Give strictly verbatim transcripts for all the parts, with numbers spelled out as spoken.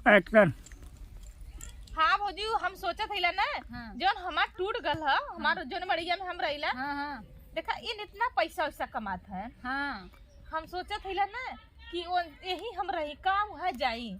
एक्शन। हाँ भौजी, हम सोचत हइला ना, हाँ। जौन हमार टूट गल ह, हमार हाँ। जौन मड़िया में हम रहिला, हाँ, हाँ। देखा, इन इतना पैसा वैसा कमात है। हाँ। हम सोचत हइला ना कि वो यही हम रही, का वहाँ जाई?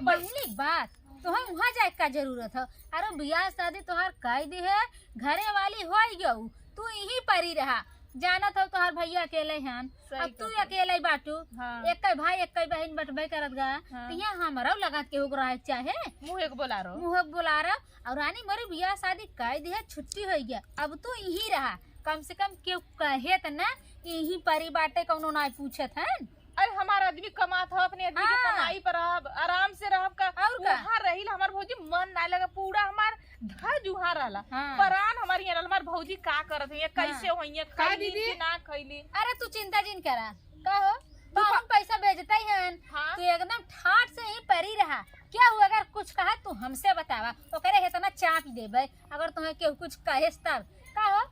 पहली बात, तोहर वहाँ जाए का जरूरत है? अरे, बियाह शादी तोहार कई दिहे, घरे वाली होई गऊ, तू यहीं परी रहा। जानत हो तोहार भैया अकेले हन, सही अब तू कहत हऊ। अकेले बाटू, हाँ। एक्कै भाई एक्कै बहिन बटबे करत गा, हाँ। तो यहाँ हमरो लगत केहू के रहे के चाहे। मुँह एक बोला रहो। मुँह एक बोला रहो। और रानी मोरी बियाह शादी कई दिहे, छुट्टी होई गया, अब तू यहीं रहा, कम से कम केहू कहे त ना कि यहीं परी बाटे, कौनो नाई पूछत हन। अरे हमार आदमी कमात ह, अपने आदमी के हाँ। कमाई पर रहब, आराम से रहब का। और का? वहाँ रहिल हमार भौजी मन ना लगे, पूरा हमार धज उहाँ रहला। हाँ। परान हमार यहाँ रहल, हमार भौजी का करत हुई, हाँ। कैसे होइए, का खैली दीदी? कि ना खैली? अरे तू चिंता जिन करा, का हो? तू तो हम पैसा भेजते ही हन, हाँ। तू एकदम ठाट से ही परी रहा। क्या हुआ, अगर कुछ कहा तू हमसे बतावा, ओकरे इतना चाप देबे, अगर तुम्हें केहू कुछ कहेस तब। का हो?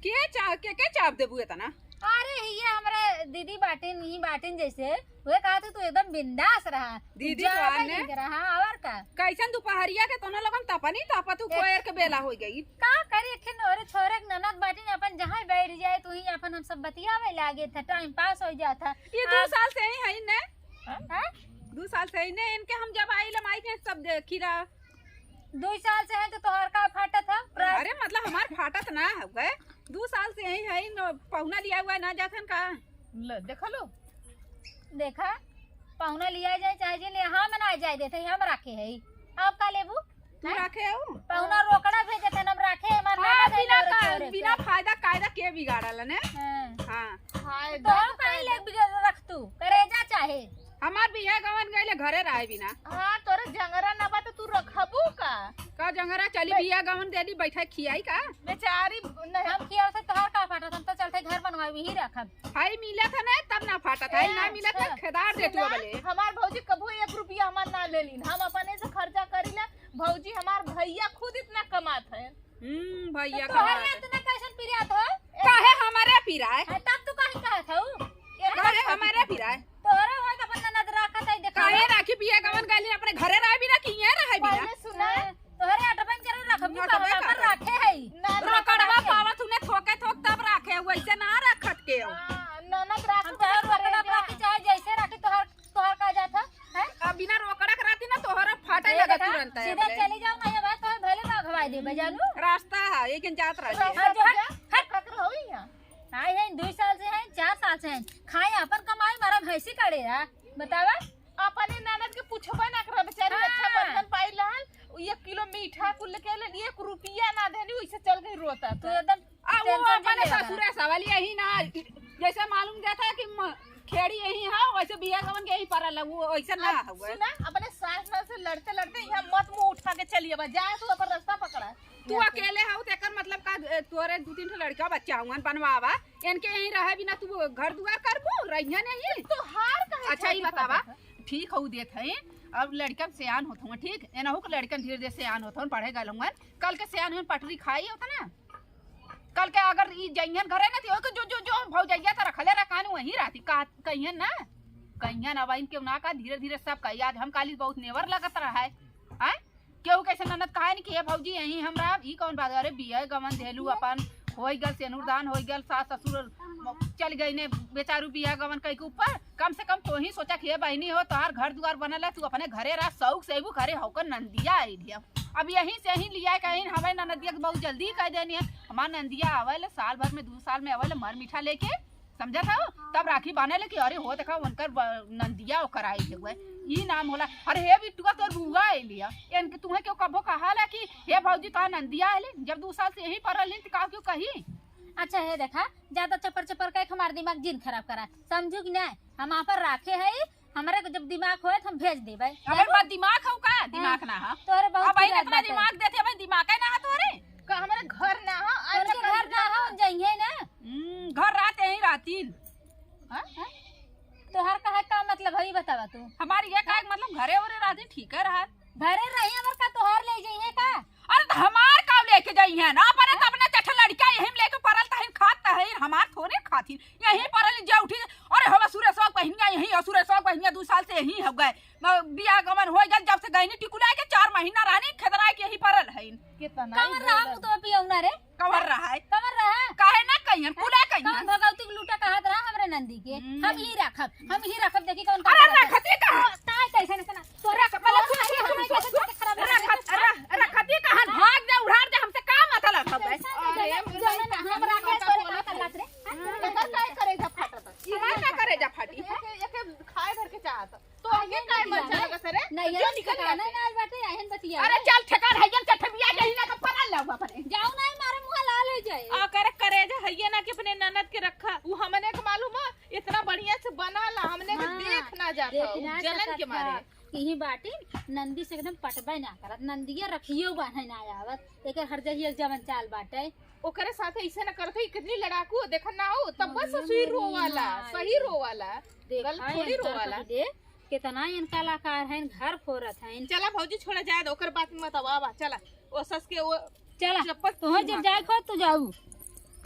के चा-, के, के चाप देबू इतना? अरे, ये हमरे दीदी बाटिन, ई बाटिन जैसे, वे कहा तू, तू एकदम बिंदास रहा। तू दीदी जाबे तो आने। नहीं करा, हाँ, और का? कैसन दुपहरिया के तोनो लोगन तपनी तपत तू एक कोयर के बेला हो गई। का करी, एक ठे नोरे छोरे के ननद बाटिन, अपन जहाँ बैठ जाए, तू ही अपन हम सब बतियावे लागे था, टाइम पास हो जाता। ये दो आप साल से ही है ने? हाँ? दो साल से ही ने, इनके हम जब आई लमाई के सब देखी रहा। दो साल से है तो तोहर का फाटत है? प्रा- अरे मतलब हमार फाटत ना हवे, दो साल से यही है न, पहुना लिया हुआ ना जाथन का? ले, देख लो। देखा, पहुना लिया जाए चाहे जे ले, हम ना जाए देते, हम राखे है। आप का लेबू? तू हैं? राखे हो? पहुना रोकड़ा भेजे थे, हम राखे, हमार हाँ, ना दे बिना रहे का-, छोरे बिना के। फायदा कायदा के बिगाड़ल ने? हाँ। हाँ। फायदा तो हम तो काहे कायदा। ले बिगाड़ रख तू? करेजा चाहे। हमार बियाह गवन गइले घरे रहे बिना। हाँ, तोरे जंगरा ना बा त तू रखबू का? का जंगरा चली बे- बियाह गवन देली बैठा खियाई का? बेचारी नहीं। हम खियाव से तोहार का फाटत, हम तो चलते घर बनवावे ही रखब। हाई मिलत है ना तब ना फाटत है, ए, ना मिलत है अच्छा। खेदार दे तू सुना, बले। हमार भौजी कभू एक रुपया हमार ना ले लीन, हम अपने से खर्चा करी ले। भौजी हमार भैया खुद इतना कमात है। हम्म, भैया तो तोहरे कमात है। इतना कैसन पिरात हो? काहे हमारे पिराए? हाँ, तब तू काहे कहत हऊ? काहे हमारे पिराए? तोहरे होय त अपन ननद राखत है, देखा काहे लो। राखी बियाह गवन गइली अपने घरे रहे बिना कि ये रहे बिना? पहले सुना। हाँ, तोहरे अटबन करे रखबू नटबे का हम अपन करे। राखे है। ना, ना, रोकड़वा राखे। पावत उन्हें थोके थोक तब राखे, वैसे ना रखत के हो। हाँ, ननद राखू हम तोहर के रोकड़ा करे जा। राखी चाहे जैसे राखी तोहर तोहर का जात ह, हैं? अब बिना रोकड़ा के रहती ना, तोहरा फाटे ए लगा देखा, तुरंत है सीधा अपने। चली जाओ ना, ये बात तोहर भले ना घवाई देबे, जानू। रास्ता है, एक दिन जात रही। रास्ता हाँ, जो पे है, जा, हट। ककर होई यहाँ? आए हैं, दो साल से हैं, चार साल से हैं, खाए अपन कमाई, मारा भैंसी काढ़े रहा, बतावा। अपने ननद के पूछबे ना करे, बेचारी हाँ। रक्षाबंधन पाई रहल, एक किलो मीठा कुल के ले, एक रुपया ना देनी, वैसे चल गई रोता तू था। एकदम आ, वो tension अपने ले रहा। ससुरे सवाल यही ना, जैसे मालूम देता है कि म-, खेड़ी यही है, वैसे बिया गवन के यही पड़ल है, वो वैसे ना अब हुआ। सुना, अपने सास ना से लड़ते लड़ते यहाँ मत मुंह उठा के चलिए बा, जा तू अपन रास्ता पकड़ा। तू यहाँ से। अकेले हऊ, तेकर मतलब का, ए, तोरे दू तीन ठो लड़का बच्चा हुअन बनवावा, इनके यहीं रहे बिना तू घर दुआर करबू, रहिया नहीं। तो हार कहे अच्छा, खाली ये बतावा, फंसत है? ठीक हऊ देत है, अब लड़का सियान होत हुआ, ठीक, एनहू के लड़कन धीरे धीरे सियान होत हुआ, पढ़े गल हुआ, कल के सियान हुआ पटरी खाई होता ना, कल के अगर ई जइहन घरे ना, तो ओके जो, जो, जो भौजैया त रखले रह, कान वहीं रहती, का कहिहन ना, कहिहन अब इन केहू ना का, धीरे, धीरे सब कही। आज हम काली बहुत नेवर लगत रहा है, हैं? केहू कैसे ननद कहा नहीं कि "हे भौजी, यहीं हम रहब", ई कौन बात? अरे, बिया गवन देलू अपन, होई गल सेनुरदान, होई गल सास ससुर चल गई ने बेचारू बिया गवन कई के ऊपर, कम से कम तो ही सोचा कि "हे बहिनी हो, तोहार घर दुआर बनल है, तू अपने घरे रह, शौक से अइबू घरे", होकर नंदिया आई लिया। अब यहीं से ही लिया, कहीं हमारे ननदिया के बहुत जल्दी कह देनी है। हमार नंदिया आवल साल भर में, दो साल में आवल मर मीठा लेके, समझत हऊ? तब राखी बांधे ले कि अरे हो देखा उनकर ब-, नंदिया ओकर आई हुए, ई नाम होला। अरे हे बिट्टुआ तोर बुआ आई लिया, इनके तुम्हें क्यों कबो कहा ला कि "हे भौजी तोहार नंदिया आइले"? जब दो साल से यहीं पड़ल ही तो का क्यों कही? अच्छा हे देखा, ज्यादा चपर चपर कह के हमार दिमाग जिन खराब करा, समझू कि नहीं? हम आप राखे है, हमरे को जब दिमाग होए तो हम भेज देबे। अबे जानू? बा दिमाग हऊ का? दिमाग हाँ। ना हा। तोहरे बहुत अब बहिन पिरात इतना बाटे। दिमाग देते, अबे दिमाग है ना हा तोहरे? का हमरे घर ना हा? आज तोहरे तक घर ना हा, जइहे ना। हम्म, घर रात यहीं रहतीन। हाँ? हाँ? तोहार कहे का मतलब है, ई बतावा तू? हमार ये कहे के मतलब घरे ओरे रहतीन, ठीक है रहा। घरे रही हमर का तोहार ले जइहे का? अरे तो हमार का लेके जइहे ना, अपने तो अपने चठ लड़का यहीं लेके पड़ल तहिन खात तहिन, हमार थोड़े खाथिन। यहीं पड़ल जे उठी, अरे हवा सुरेशवा बहिनिया यहीं, सुरेशवा बहिनिया दो साल से यहीं हो गए। म-, बियाह गमन हो गल जब से गईनी टिकुला के चार महीना रहनी, खेदरा के यही परल है। कितना कवर रहा बोलल। मुतवा पियौना रे। कवर रहा है। कवर रहा। काहे ना कहियन, कुला कहियन। कवन भगवती के लूटा कहत रहा हमरे नंदी के। हम्म। हम ही रखब, हम ही रखब, देखी कवन अरे कवर रखती कहाँ? काहे कैसे न सुना? तोरा रख, मतलब, तोरा सुन, सुन, सुन, सुन। कैसे खराब रखत, रख, रखती कहाँ? भाग जा, उड़ार जा, हमसे का मतलब है? कैसे न अरे, जाने ना, हम रखे तोरे का करत रे? हाँ? एकर काहे करेजा फाटत? एकर का करेजा फाटी? एके, एके खाए भर के चाहत। तो आगे काय मजा लगा सरे? नहीं, जो निकल ठिकाना जाते। ना आइल बाटे, आहिन बतिया। अरे चल ठेकान है, ये चठबिया यही ना तो परा लाओ अपने। जाओ ना, मारे मुंह लाल हो जाए। आ, करे करेजा है ये ना कि अपने ननद के रखा। वो हमने के मालूम है, इतना बढ़िया से बना ला, हमने के हाँ, देख ना जाता, देख वो ना जलन सकत के मारे। था। यही बाटी नंदी से एकदम पटबे ना करत, नंदिया रखियो बान्हे ना आवत, एकर हर जहिया जवन चाल बाटे। ओकरे साथे ऐसे ना करत है, कितनी लड़ाकू, देखा ना हो, तब बस अरे ससुई मोरी रोवाला, माई। सही रोवाला, देखा गलत थोड़ी इनकर रोवाला। कभी दे, कितना इन कलाकार हैं, घर फोरत हैं। चला भौजी, छोड़ा जाए दो, ओकर बात में मत आवा, आवा, चला। ओ सस के वो चला, चप्पल तोहर जब जाए खो, तू जाऊ।